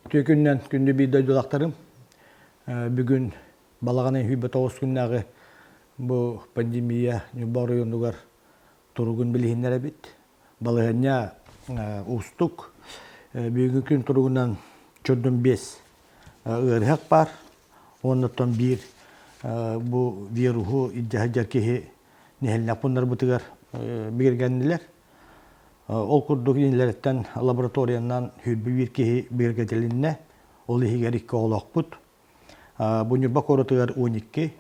Үтүө күнүнэн күндү биир дойдулаахтарым. Бүгүн балаҕан ыйын 29 күннээҕи бу пандемия Ньурба оройуонугар туругун билиһиннэрэбит. Балаһыанньа уустук. Бүгүҥҥү күн туругунан чордун 5 ыарыһах баар. Уоннаттан биир бу вируһу илдьэ сылдьар киһи нэһилиэнньэ пууннарбытыгар бигэргэннилэр. Ол курдук инилэриттэн лабораториянан 21 киһи бигэргэтилиннэ. Ол иһигэр икки оҕолоохпут. Бу Ньурба куоратыгар 12,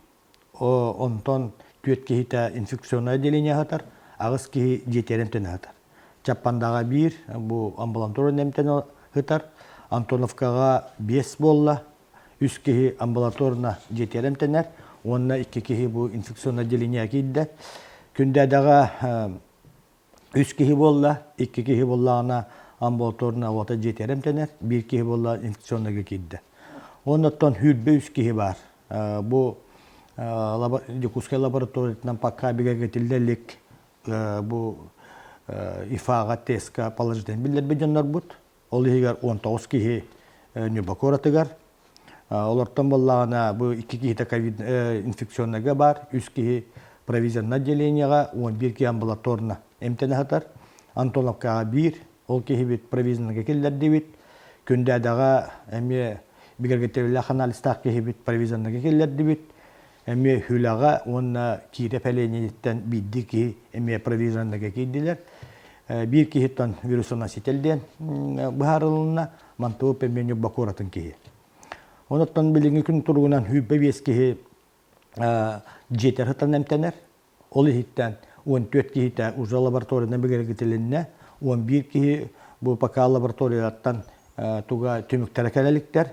онтон түөрт киһитэ инфекционнай отделение аһатар, аҕыс киһи дьиэтигэр эмтэнэ сытар. Чаппандаҕа биир, бу амбулатория эмтэнэ сытар. Антоновкаҕа биэс буолла, үс киһи амбулаторно дьиэтигэр эмтэнэр уонна икки киһи бу инфекционнай отделение киирдэ. Күндээдэҕэ үс киһи буолла, икки киһи буоллаҕына амбулаторно уота дьиэтигэр эмтэнэр, биир киһи буолла инфекционнайга киирдэ. Оннуттан сүүрбэ үс киһи баар. Бу Дьокуускай лабораториятынан пока бигэргэтиллэ илик бу ИФА-ҕа тестка положительный биллэрбит дьоннорбут. Ол иһигэр 19 киһи Ньурба куоратыгар. Олортон буоллаҕына бу икки киһитэ ковид инфекционнайга баар, үс киһи провизионнай отделениеҕа, 11 киһи амбулаторно эмтэнэ сытар. Антоновкаҕа биир, ол киһибит провизионнайга киллэрдибит. Күндээдэҕэ эмиэ бигэргэтиллэх анализтаах киһибит провизионнайга киллэрдибит. Эмиэ Хүлэҕэ уонна Киирэ Ленинниттэн биирдии киһи эмиэ провизионнайга киирдилэр. Биир киһиттэн вирусоноситель диэн быһаарылынна, Мантуоп эмиэ Ньурба куоратын киһи. Онон билиҥҥи күн туругунан 25 киһи дьиэтэр сытан эмтэнэр. Ол иһиттэн 14 киһитэ уже лабораториянан бигэргэтилиннэ, 11 киһи бу пока лабораторияттан туга түмүктэрэ кэлэ иликтэр.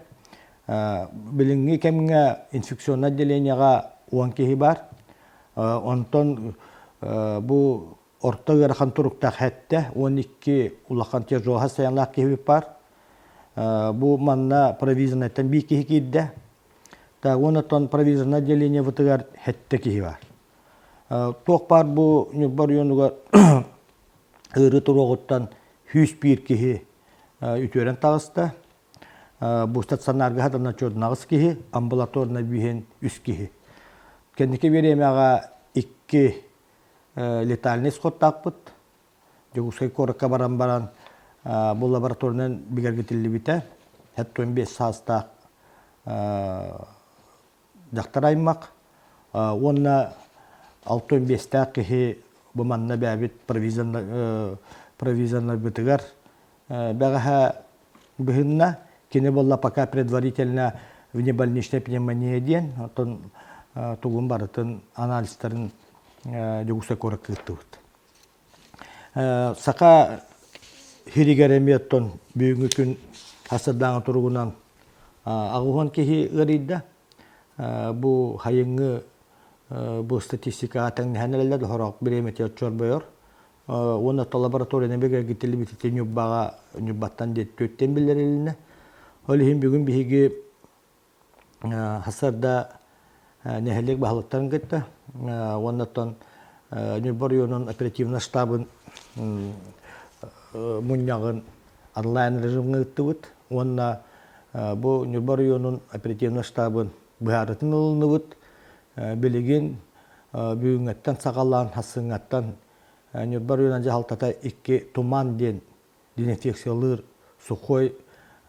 Билиҥҥи кэмҥэ инфекционнай отделениеҕа 10 киһи баар. Онтон бу орто ыарахан туруктаах сэттэ 12 улахан тяжело состояниелаах киһибит баар. Бу манна провизионнайтан биир киһи киирдэ. Так, уонна провизорнай отделениебытыгар сэттэ киһи баар. Туох баар бу Ньурба оройуонугар ыарыы туруоҕуттан 101 киһи үтүөрэн таҕыста. Бу стационарга сатана чуодунаҕыс киһи, амбулаторнай биһин үс киһи. Кэнники бириэмэҕэ икки летальный исходтаахпыт. Дьокуускай куоракка баран баран бу лабораторынан бигэргэтиллибитэ. 75 саастаах дьахтар аймах уонна 65-тээх киһи бу манна бэйэбит провизионнайбытыгар бэҕэһээ быһынна. Кини буолла пока предварительно внебольничная пневмония диэн, оттон тугун барытын анализтарын Дьокуускай куоракка ыыттыбыт. Саха сиригэр эмиэ оттон бүгүҥҥү күн сарсыардааҥы туругунан аҕыс киһи ыарыйда. Бу сайыҥҥы бу статистикаҕа тэҥнэһэн эрэллэр, сорох бириэмэтигэр чорбойор. Уонна лабораторияны бигэргитиллибит ити Ньурбаҕа Ньурбаттан диэт түөртэн биллэрилиннэ. Ол иһин бүгүн биһиги Сарсыарда нэһилиэк баһылыктарын кытта уонна оттон Ньурба оройуонун оперативнай штабын мунньаҕын онлайн режимҥа ыыттыбыт уонна бу Ньурба оройуонун оперативнай штабын быһаарытын ылынныбыт. Билигин бүгүҥҥэттэн саҕалаан сарсыҥҥаттан Ньурба оройуонун дьаһалтата икки туман диэн дезинфекциялыыр сухой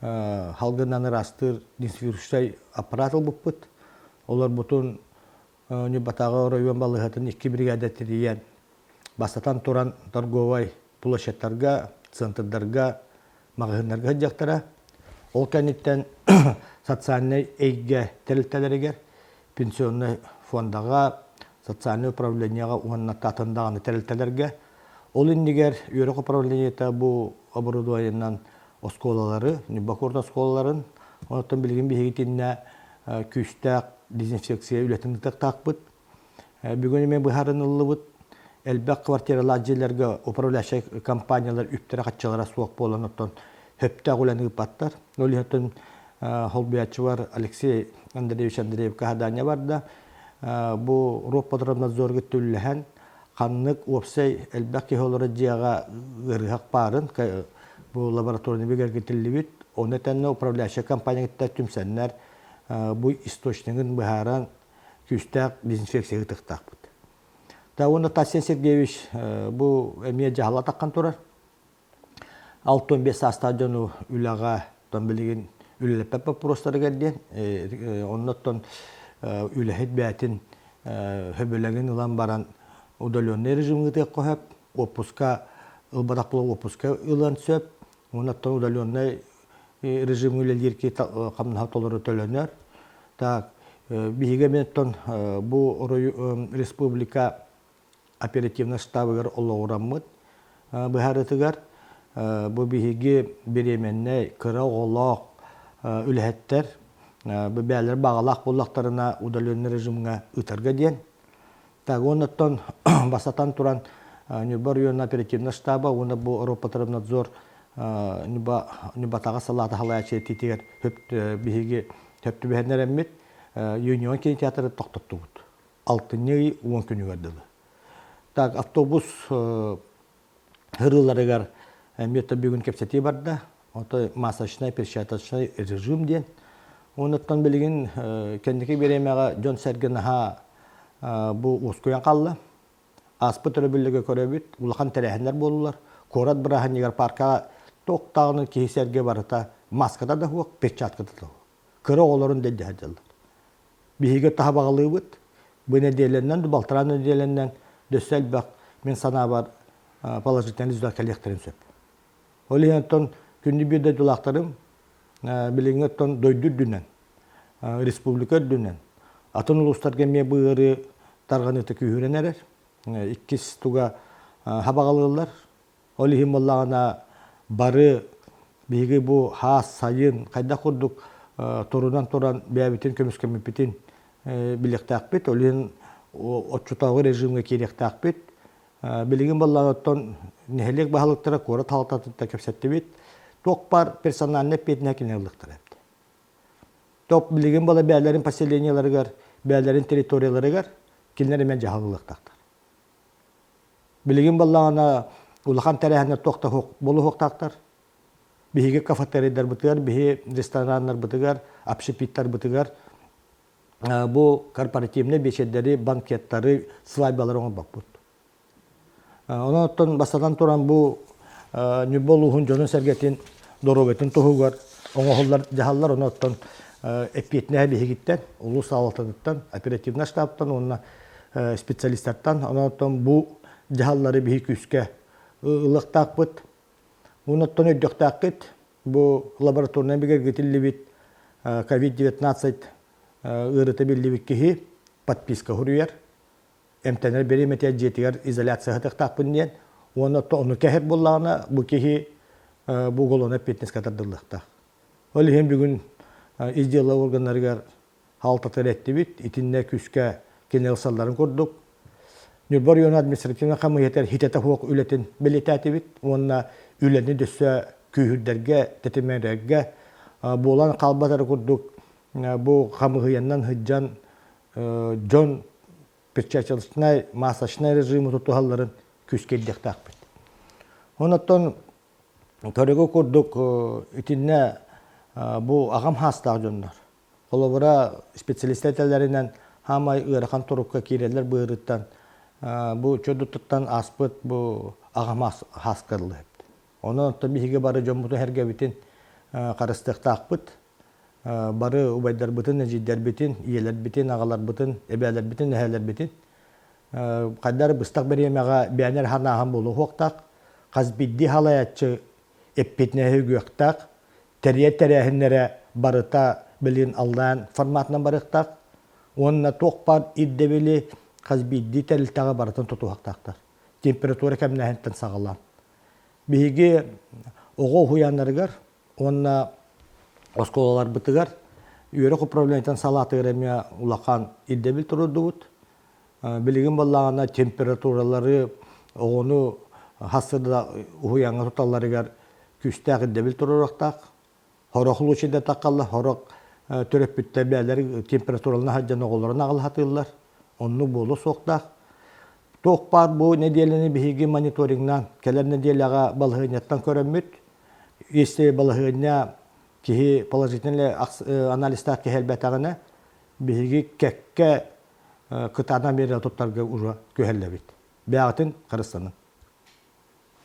халгынан ыраастыыр дезинфекционнай аппарат ылбыппыт. Олорбутун Ньурбатааҕы оройуон балыыһатын икки биригээдэ тэрийэн, бастатан туран торговай площадьтарга, центрдарга, маҕаһыыннарга сылдьыахтара. Ол кэнниттэн социальнай эйгэ тэрилтэлэригэр, пенсионнай фондаҕа, социальнай управлениеҕа уонна атын даҕаны тэрилтэлэргэ. Ол иннигэр үөрэх управлениета бу оборудованиенан оскуолалары, Ньурба куорат оскуолаларын, онтон билигин биһиги итиннэ күүстээх дезинфекция үлэтин ыытыахтаахпыт. Бүгүн эмиэ быһаарыныллыбыт элбэх квартиралаах дьиэлэргэ управляющай компаниялар үптэрэ-хаччылара суох буолан оттон сөптөөх үлэни ыыппаттар. Ол иһин холбуйааччыбар Алексей Андреевич Андреевка задание барда. Бу Роспотребнадзорга түллэһэн ханнык уопсай элбэх киһи олорор дьиэҕэ ыарыһах баарын бу лабораторияны бигэргэтиллибит. Ону этэннэ управляющай компания кытта түмсэннэр бу источнигын быһааран күүстээх дезинфекция ыытыахтаахпыт. Та уонна Тасия Сергеевич бу эмиэ дьаһала таххан турар. 65 саастаах дьону үлэҕэ тон билигин үлэлэппэт боппуруостарыгар диэн оннуттан үлэһит бэйэтин хөбүлэҥин ылан баран удаленный режим ыытыахха сөп, уоппуска ылбатах буолан уоппуска ылыан сөп, уонна удаленный режим үлэлиир киһи хамнаһа толору төлөнөр. Так, биһиги эмиэ бу республика оперативнай штабыгар олоҕураммыт быһаарытыгар бу биһиги бириэмэннэй кыра оҕолоох үлэһиттэр бу бээлэр баҕалаах буоллахтарына удаленный режимҥа ыытарга диэн. Так уоннаттан бастатан туран Ньурба оройуонун оперативнай штаба уонна бу Роспотребнадзор Ньурба Ньурбатааҕы салаата салайааччы этиитигэр биһиги сөп түбэһиннэрэммит Юнион кинотеатры тохтоттубут. Алтынньы ый 10 күнүгэр дылы. Так, автобус ырыыларыгар эмиэ бүгүн кэпсэтии барда. Ото масочнай, перчаточнай режим диэн. Онуттан билигин кэнники бириэмэҕэ дьон-сэргэ наһаа бу уоскуйан хаалла. Ааспыт өрөбүллэргэ көрөбүт, улахан тэрээһиннэр буоллулар. Куорат бырааһынньыгар паркаҕа туох даҕаны киһи-сэргэ барыта маската да суох, перчатката да суох. Кыра оҕолорун да илдьэ сылдьаллар. Биһиги таһабаҕалыыбыт. Бу нэдиэлэннэн, балтараа нэдиэлэннэн дөссө элбэх, мин санаабар, положительный результат кэлиэхтэрин сөп. Ол иһин оттон күндү биир дойдулаахтарым билиҥҥи оттон дойду үрдүнэн, республика үрдүнэн, атын улуустарга эмиэ бу ыарыы тарҕаныыта күүһүрэн эрэр. Иккис туга хабаҕалыыллар. Ол иһин буоллаҕына бары биһиги бу хаас сайын хайдах курдук турунан туран бэйэбитин көмүскэммиппитин билиэхтээхпит. Ол иһин оччотооҕу режимҥэ киириэхтээхпит. Билигин буоллаҕына оттон нэһилиэк баһылыктара куорат халататыттан кэпсэттибит. Туох баар персональнай эппиэтинэһи кинилэр ылыахтара эбит. Топ билигин буола бэйэлэрин поселениеларыгар, бэйэлэрин территорияларыгар кинилэр эмиэ дьаһал ылыахтаахтар. Билигин буоллаҕына улахан тэрээһиннэр туох да буолуохтаахтар. Биһиги кафетерийдарбытыгар, биһи рестораннарбытыгар, общепиттарбытыгар бу корпоративнай биэчэрдэри, банкеттары, свадьбалары оҥорбоппут. Онон оттон бастатан туран бу Ньурба улууһун дьонун-сэргэтин доруобуйатын туһугар оҥоһуллар дьаһаллар, онон оттон эппиэтинэһэ биһигиттэн, улуус салалтатыттан, оперативнай штабтан уонна специалистартан, онон оттон бу дьаһаллары биһи күүскэ ылыахтаахпыт. Уонна оттон өйдүөхтээххит, бу лабораторнай бигэргэтиллибит COVID-19 ыарыыта биллибит киһи подписка суруйар, эмтэнэр бириэмэтигэр дьиэтигэр изоляция сытыахтаахпын диэн уонна ону кэһэр буоллаҕына бу киһи бу уголовнай эппиэтинэскэ тардыллыахтаах. Ол иһин бүгүн ис дьыала органнарыгар хаалтатыгар эттибит, итиннэ күүскэ кинилэр ылсалларын курдук. Ньурба оройуона административнай хамыыһыйатыгар хитэтэ суох үлэтин бэлиэтээтибит уонна үлэни дөссө күүһүрдэргэ, тэтимирэргэ буолан хаалбатары курдук бу хамыыһыйаннан сылдьан дьон перчаточнай, масочнай режимы тутуһалларын күүскэ ирдиэхтээхпит. Онон көрүгү курдук итиннэ бу аҕам хаастаах дьоннор. Холобура, специалистар этэллэринэн хаамай ыарахан турукка киирэллэр быырыттан бу чодутуттан ааспыт бу аҕам хааска ыллыһыт. Онон оттон биһиги бары дьоммутун сэргэбитин харыстыахтаахпыт. Бары убайдарбытын, эдьиийдэрбитин, ийэлэрбитин, аҕаларбытын, эбээлэрбитин, эһээлэрбитин хайдах эрэ быстах бириэмэҕэ бээнэр ханааһын буолуохтаах, хас биирдии халайааччы эппиэтинэһи үгүөхтээх, тэрийэр тэрээһиннэрэ барыта билигин онлайн форматынан барыахтаах уонна туох баар ирдэбили хас биирдии тэрилтэҕэ барытын тутуһуохтаахтар. Температура кэмнээһинтэн саҕалаан. Биһиги оҕо уһуйааннарыгар уонна оскуолаларбытыгар үөрэх управлениетын салаатыгар эмиэ улахан ирдэбил туруордубут. Билигин буоллаҕына температуралары оҕону хас да уһуйааҥҥа туталларыгар күүстээх ирдэбил туруоруохтаах. Сорох случайда таххаллар, сорох төрөппүттэр бэйэлэрэ температуралана сылдьан оҕолорун аҕалаһатыыллар. Оннук буолуо суохтаах. Туох баар бу нэдиэлэни биһиги мониторингнаан кэлэр нэдиэлэҕэ балаһыанньаттан көрөммүт, если балаһыанньа Киһи положительный анализтаах киһи элбэтэҕинэ, биһиги кэккэ кытаанах миэрэ туттарга уже күһэллэбит. Бэйэҕитин харыстанын.